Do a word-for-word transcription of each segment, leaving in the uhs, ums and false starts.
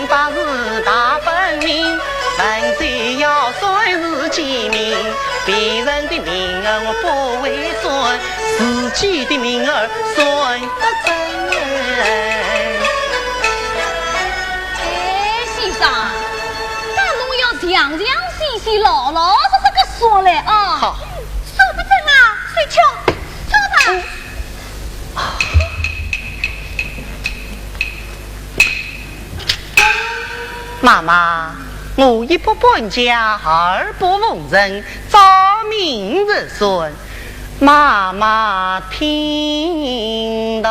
八字大本命，文字要算是记名，别人的名儿我不会算，自己的名儿算得准。哎，先生，搿侬要详详细细、老老实实个算来啊。好。算勿准啊，算错，错吧？ 妈妈，我一不搬家，二不逢人，照名字算，妈妈听到。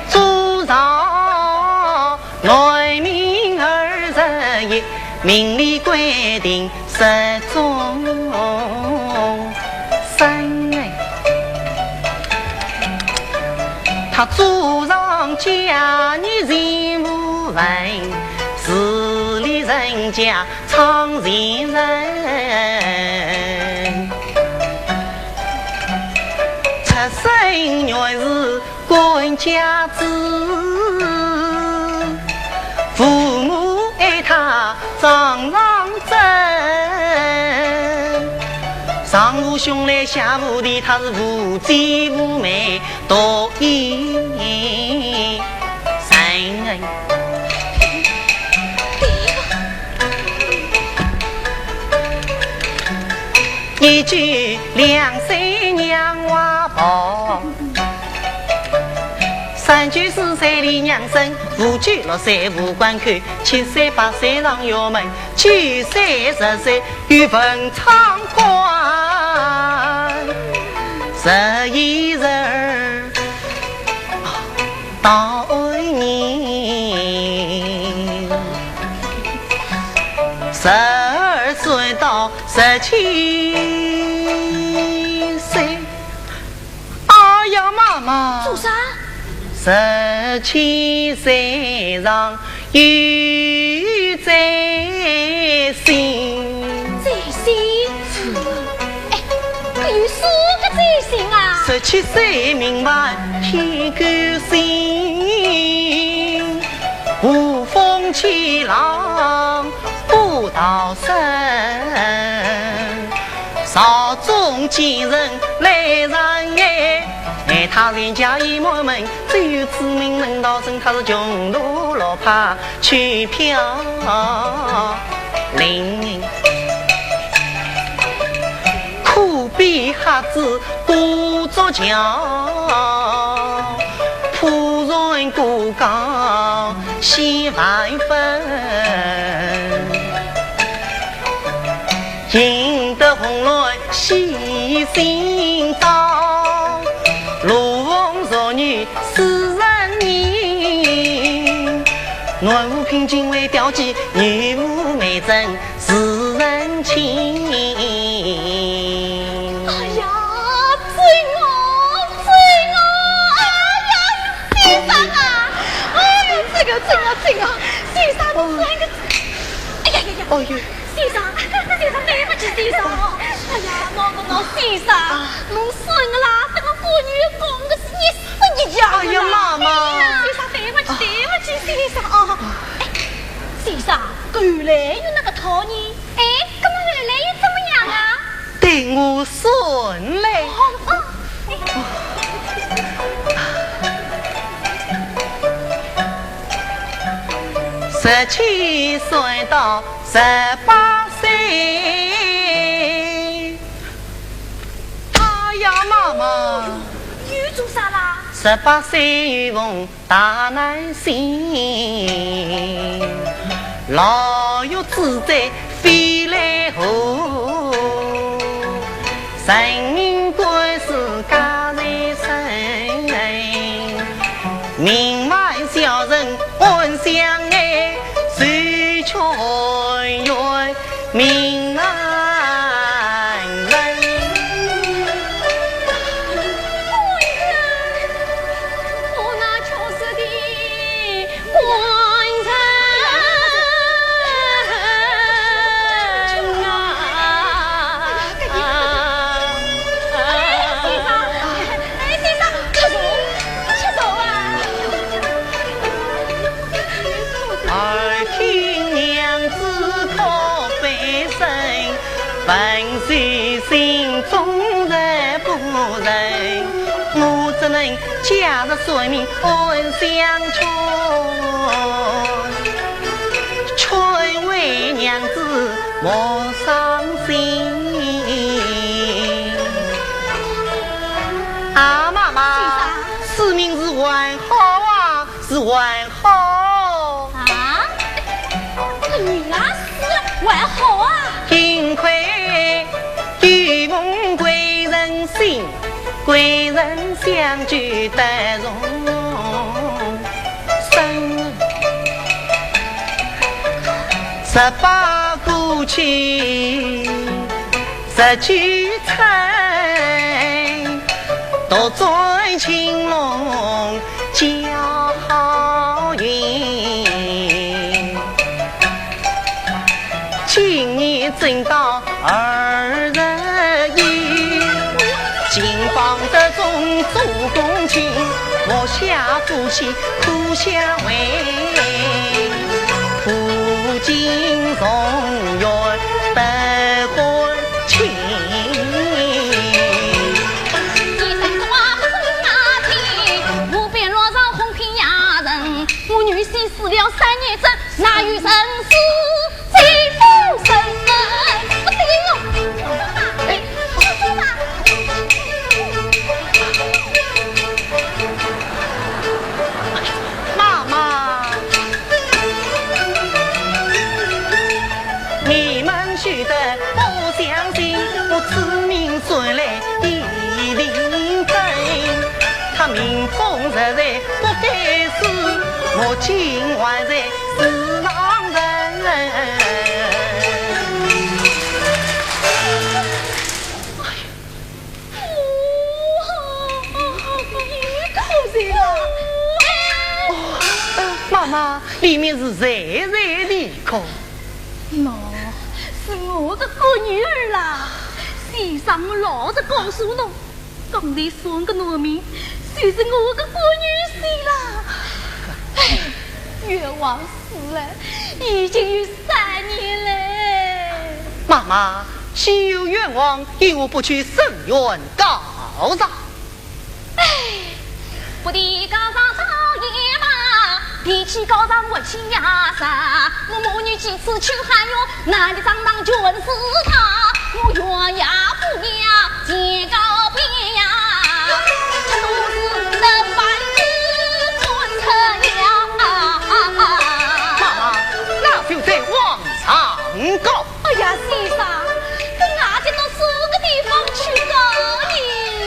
祖上 男名二十一，命里规定十种生。他祖上家业全无份，势利人家唱前人。出身原是 官家子，父母爱他常常争。上无兄来下无弟，他是无姐无妹独一人。一句两声娘怀抱， 三句四岁里娘生，五句六岁无官口，七岁八岁上学门，九岁十岁又逢唱官，十一十二到二年，十二岁到十七岁。 哎呀，妈妈！做啥？十七岁上有再婚。再婚？哎，搿有啥个再婚啊？十七岁名满天狗星，无风起浪不逃生。 朝中奸人来上岸，哎，他人家已满门，只有子民能逃生，他是穷途落魄去飘零。苦比瞎子过竹桥，仆人过江 险万分。赢得红鸾喜心刀，罗网弱女世人疑。男无品金为调剂，女无美贞世人情。哎呀，真哦，真哦，哎呀，先生啊，哎呦，这个，这个，这个，先生，侬算个，哎呀呀呀，哦哟，先生，先生，对不起，先生哦，哎呀，侬，侬，侬，先生，侬算个啦，这个妇女讲个是一式一样的啦。哎呀，妈妈。先生，对不起，对不起，先生哦。哎，先生，后来有那个讨呢？哎，那么后来又怎么样啊？ 等我算来。十七岁到十八岁。哎呀，妈妈！又做啥啦？十八岁又逢 大难星，牢狱之灾飞来祸。人命官司家在身，名满小人暗相爱，谁却愿 命难人。官人，我那छोड़ो的官人啊！算命暗相劝，劝慰娘子莫伤心。啊，妈妈，先生。此命是还好啊，是还好。啊？这女儿死了还好啊？幸亏 有梦贵人心，贵人相救得重生。十八过去十九春，独转青龙驾好云。 今年正当二十一，金榜题中做公卿，目下夫妻苦相为，苦尽重圆不欢情。一声大哭那天，河边路上哄骗下人，我女婿死了三年整，哪有人死 这不是人，不得了！哎，妈妈，你们休得不相信，我此命算来一定准。他命中日在不该死，我今还在世上人。 哦，你可是啦！哦，呃，妈妈，里面是谁谁的哭？喏，是我的干女儿啦。先生，我老实告诉侬，刚才送个男命，就是我的干女婿啦。哎，冤枉死了，已经有三年嘞。妈妈， 既有冤枉，为何不去伸冤告状？哎，不提告状倒也罢，提起告状我气呀啥？我母女几次去喊冤，哪里张当全是他，我冤呀不冤，见告别呀，都是那板子滚出呀。妈妈，那就再往上告。 哎呀，先生，搿俺就到啥个地方去告呢？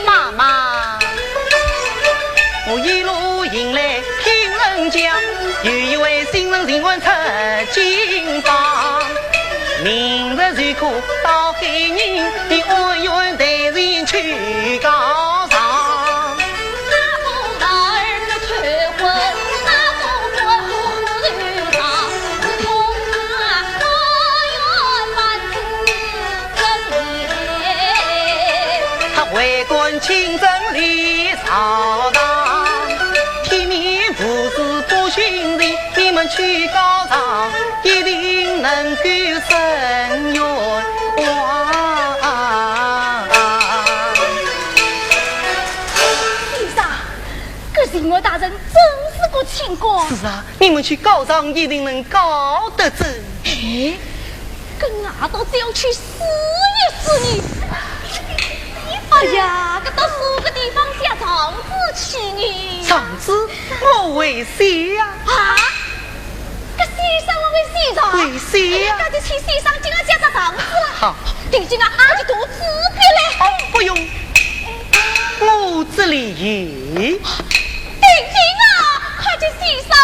妈妈，我一路行来听人讲，有一位新人情愿出京房，明日就可到海宁，你安远待人去告状。 他为官清正理朝堂，体面无私不徇情，你们去告状，一定能够伸冤枉。 先生，搿巡按大人真是个清官。是啊，你们去告状一定能告得准。哎，搿俺倒要去试一试呢。哎呀，搿到啥个地方下场子去呢？场子，我会写呀。啊？ 搿先生会会写状？会写呀。哎呀，搿就请先生进俺家搭状子了。好。定金啊，俺就独自别来。哦，不用，我这里有。定金啊，快请先生拿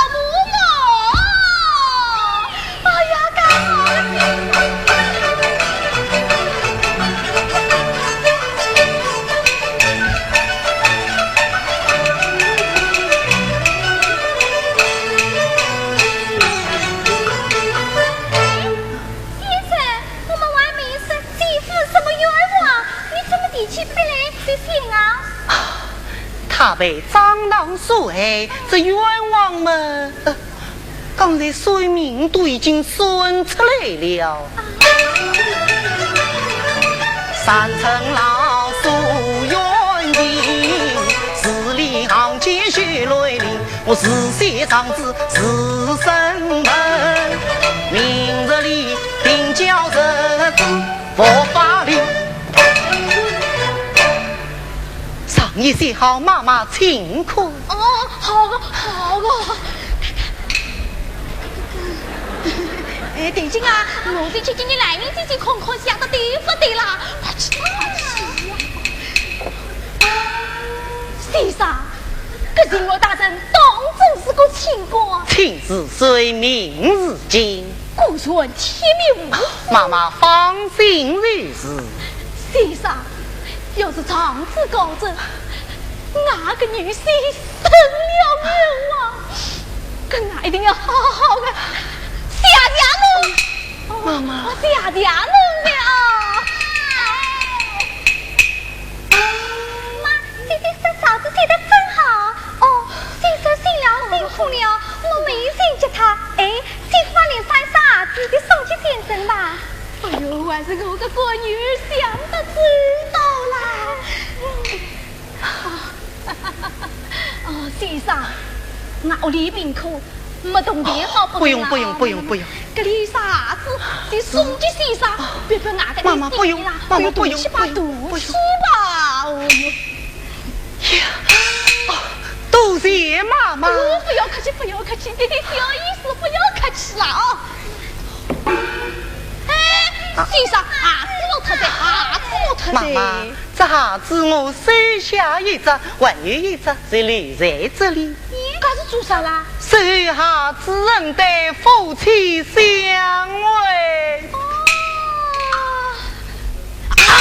哦。哎呀，干好了。 先生，我们外面是姐夫什么冤枉？你怎么提起笔来就写啊？他被张郎所害，这冤枉嘛，呃，刚才算命都已经算出来了。啊。三层牢锁冤情，字里行间字写状子字生文，名字里定叫日子佛法里。上一写好，妈妈请看。哦，好个，好个。哎，定金啊，我进去给你来，你进去看看，想的对不对啦？快去，快去呀！先生， 搿巡按大人当真是个清官？请是谁，名是金？果然天命无私。妈妈放心就是。先生，要是状子告真，我个女婿伸了冤枉，搿我一定要好好的谢谢侬。妈妈。我谢谢侬的啊。 妈，姐姐说嫂子写得真好。哦，先生辛劳辛苦了，我没有嫌弃他。哎，姐夫把你翻上儿子的送给先生吧。哎呦，还是我个乖女儿想得周到啦。哦，先生，我屋里贫苦， 没铜钿好拨侬啊。不用，不用，不用，不用。搿里啥子，就送给先生，别拨我个妈妈，不用，妈妈，不用，不用，不用。去吧，哦哟。呀，哦，多谢妈妈。哦，不要客气，不要客气，弟弟小意思，不要客气了哦。哎，先生，鞋子落脱的，鞋子落脱的。妈妈，这鞋子我收下一只，还有一只是留在这里。 搿是做啥啦？收下子恩待，夫妻相会。啊？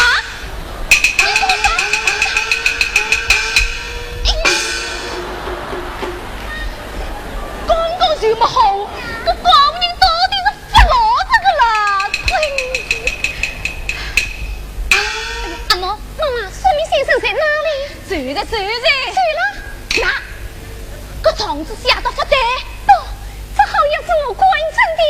刚刚就没好，搿官人到底是发牢这个啦？哎呀，阿毛，妈妈，说明先生在哪里？走了，走了。走了？那 搿状子写得勿对。不，这好像是我官人的